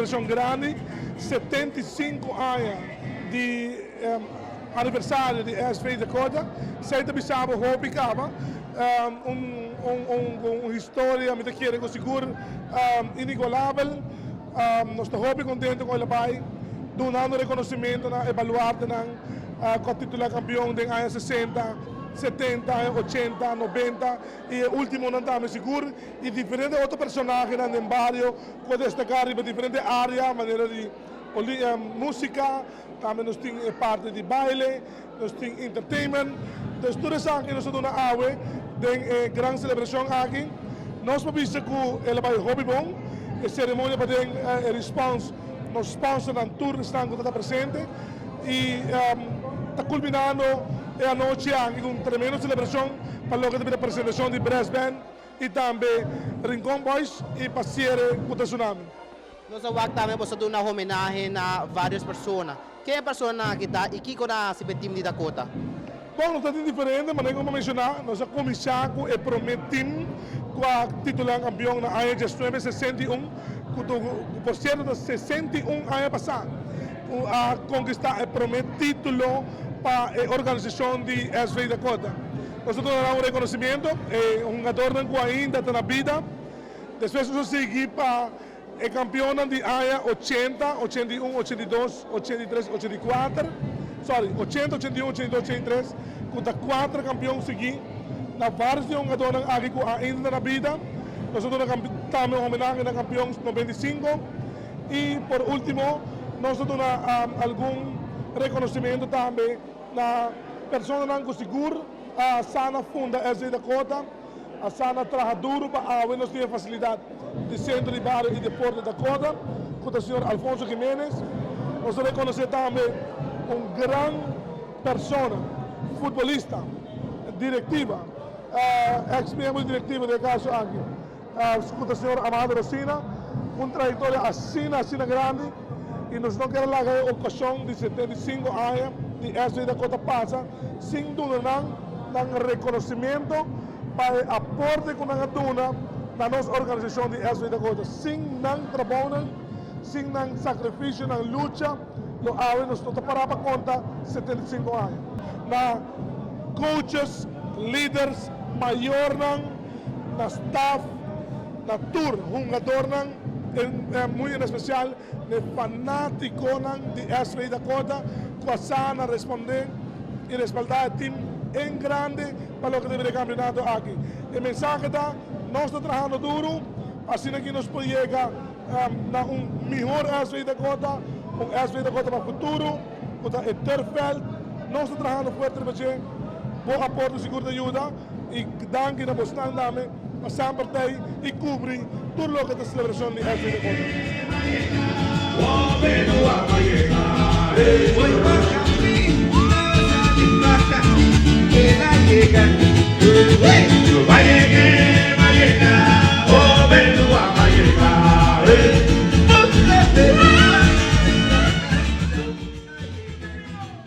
selebrashon grandi, 75 aña di aniversario di SV Dakota. Esei ta bisa bo hopi kaba, un historia mi ta kere ku sigur inigualabel. Nos ta hopi kontentu ku el a bai dunando rekonosementu na e baluartenan ku a titulá kampion den aña 60, 70, aña 80, 90 i e últimonan tambe sigur i diferente otro personahenan den bario ku a destaká riba diferente área manera di músika, tambe nos tin e parti di baile, nos tin entertainment. Entonces tur esaki nos ta duna awe den e gran selebrashon aki. Nos por bisa ku el a bai hopi bon, e seremonia paden e respons, nos sponsornan tur esnan ku ta presente i ta kulminando e anochi aki ku un tremendo selebrashon pa loke ta bira presentashon di Brass Band i tambe Rincon Boys i pa siere ku ta Tsunami. Nos a wak tambe boso a duna homenahe na varios persona. Ken e personanan aki ta i kiko nan a hasi pa e tim di Dakota? Bon, nos ta tin diferente, manera ku mi a menshoná, nos a kuminsá ku e promé tim ku a titulá kampion na aña 1961, ku por sierto ta 61 aña pasá, ku a konkistá e promé título pa e organisashon di SV Dakota. Nos ta duna nan un rekonosimiento, e hungadornan ku ainda ta na bida. Despues nos a sigui pa e kampionnan di aña 80, 81, 82, 83, 84, sorry, 80, 81, 82, 83, ku ta kuater kampion sigui na vários di e hungadónan aki ku ainda ta na bida. Nos a duna tambe un homenahe na kampion 95 i por último nos a duna algun rekonosimentu tambe na personanan ku sigur a sa na funda SV Dakota. A sa na traha duru pa awe nos tin e fasilidat di Sentro di Bario i Deporte Dakota, ku ta señor Alfonso Jimenez. Nos ta rekonosé tambe un gran persona, futbolista, direktiva, eks miembro di direktiva den e kaso aki, ku ta señor Amado Rosina, ku un trayektoria asina asina grandi i nos no kier a laga e okashon di 75 aña di SV Dakota pasa sin duna nan nan reconocimiento pa e aporte cu nan a duna na nos organisacion di SV Dakota. Sin nan trabounan, sin nan sacrificio, nan lucha, lo awe nos no ta para pa conta 75 aña. Na coaches, leaders, mayornan, na staff, na tur hungadornan, muy en especial na e fanaticonan di SV Dakota cu a sa na responde y respalda e team en grande pa loke ta bira e campeonato aki. E mensahe ta, nos ta trahando duro pa asina ki nos por yega na un mihor SV Dakota, un SV Dakota pa futuro cu ta e turfveld. Nos ta trahando fuerte riba dje, bo aporte sigur ta yuda y danki na bosnan tambe pa semper ta ei y cubri tur loke ta celebracion di SV Dakota.